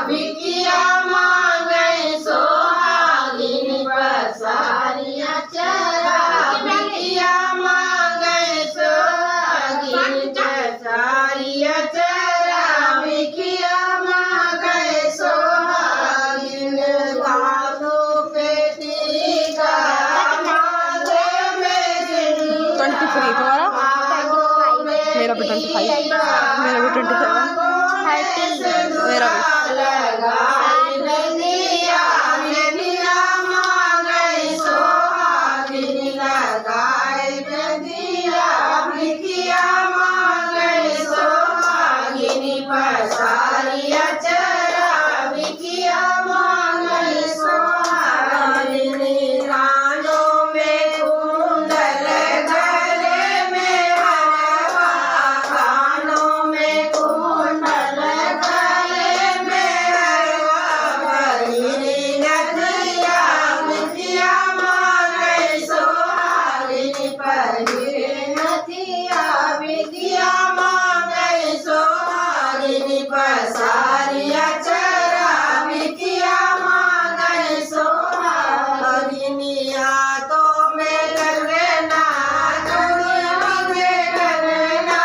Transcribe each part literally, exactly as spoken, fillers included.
भिखिया मांगै सोहागिन पसारी अचरा, भिखिया मांगै सोहागिन पसारी अचरा, भिखिया मांगै सोहागिन। कादो पेटी का मांगो में सिंदूर। ट्वेंटी थ्री तुम्हारा? मेरा भी ट्वेंटी फ़ाइव। मेरा भी ट्वेंटी सेवन। थर्टी। मेरा भी। कानों में कुंडल, गले में हरवा, कानों में कुंडल, गले में हरवा, पहिरी नथिया, बिंदिया मांगै सोहागिन, पहिरी नथिया, बिंदिया मांगै सोहागिन, पसारी अचरा, बिंदिया मांगै सोहागिन। हाथों में कंगना, चूड़िया में कंगना,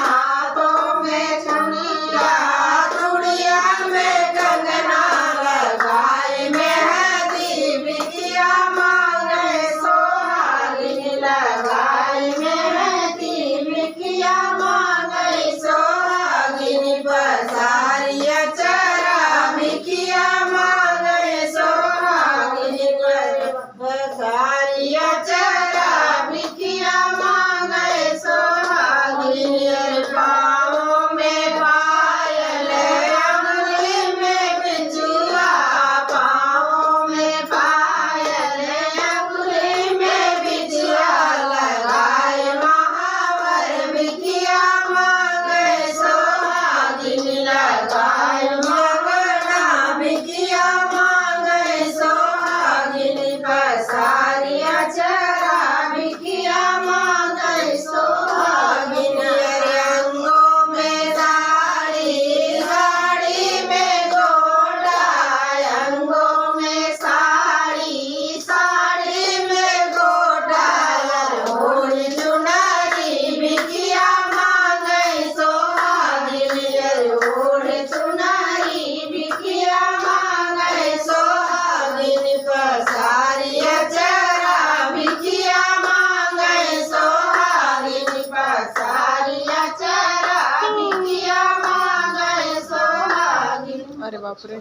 हाथों में चूड़िया, चूड़िया में कंगना, लगाई मेहंदी, बिंदिया मांगै सोहागिन, लगाई मेहंदी, भिखिया मांगै सोहागिन, पसारी अचरा, भिखिया मांगै सोहागिन, पसारी अचरा, भिखिया मांगै सोहागिन। पाँव में पायल, अंगुली में बिछुआ, पाँव में पायल, अंगुली में बिछुआ, लगाई महावर, भिखिया मांगै सोहागिन, लगाई मंगना, भिखिया मांगै सोहागिन, पसारी अचरा, भिखिया मांगै सोहागिन। अरे अंगों में साड़ी, साड़ी में गोटा, अंगों में साड़ी, साड़ी में गोटा, ओढ़ी चुनरी, भिखिया मांगै सोहागिन, ओढ़ी चुनरी, भिखिया मांगै सोहागिन, पसारी अचरा, भिखिया मांगै सोहागिन, पसारी अचरा, भिखिया मांगै सोहागिन। अरे बाप रे।